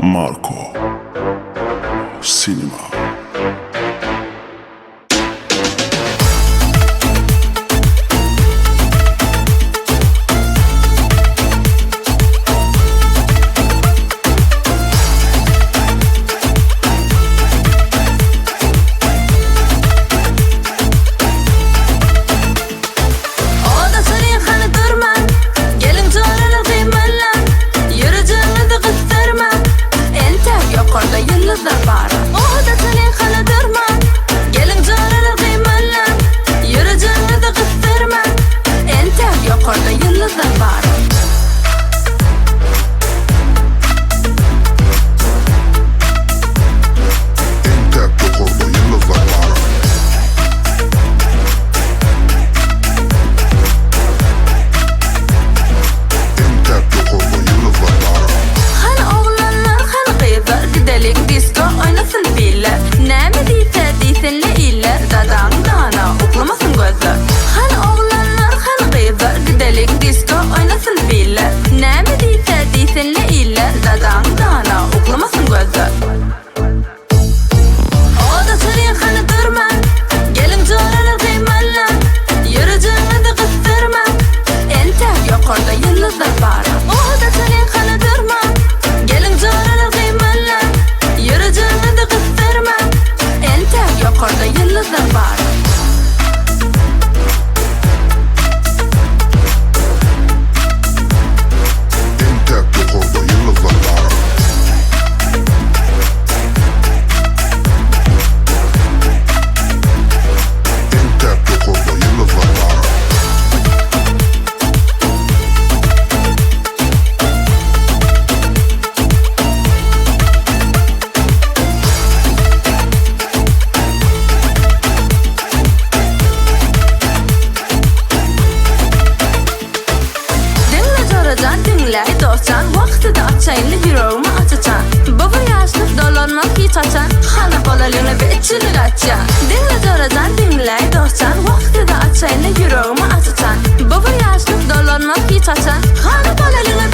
Marco Cinema. Oda çyryň hany durman, Geliň joralar gymyllan, Ýürejigiňizi gysdyrman, Entäk ýokarda ýyldyzlar bar. Oda çyryň hany durman, Geliň joralar gymyllan, Ýürejigiňizi gysdyrman, Entäk ýokarda ýyldyzlar bar. Entäk ýokarda ýyldyzlar bar. Entäk ýokarda ýyldyzlar bar. Hany oglanlar, hany gyzlar, gideliň disko oýnasyn piller. Näme diýse diýsinle iller, dadaň dana, uklamasyn gözler. Hany oglanlar, hany gyzlar, gideliň disko oýnasyn piller. Näme diýse diýsinle iller, dadaň dana, uklamasyn gözler. Oda çyryň hany durman, Geliň joralar gymyllan, Ýürejigiňizi gysdyrman, Entäk ýokarda ýyldyzlar bar. Oda çyryň hany durman, Geliň joralar gymyllan, Ýürejigiňizi gysdyrman, Entäk ýokarda ýyldyzlar bar. Entäk ýokarda ýyldyzlar bar. Entäk ýokarda ýyldyzlar bar. Diňle jorajan diňläý dostjan Wagtyda açaýynly ýüregimi aç-açan Bu bir ýaşlyk dolanmaz hiç haçan Hany bolalyňa betçilik açýan Diňle jorajan diňläý dostjan Wagtyda açaýynly ýüregimi aç-açan Bu bir ýaşlyk dolanmaz hiç haçan Hany bolalyňa.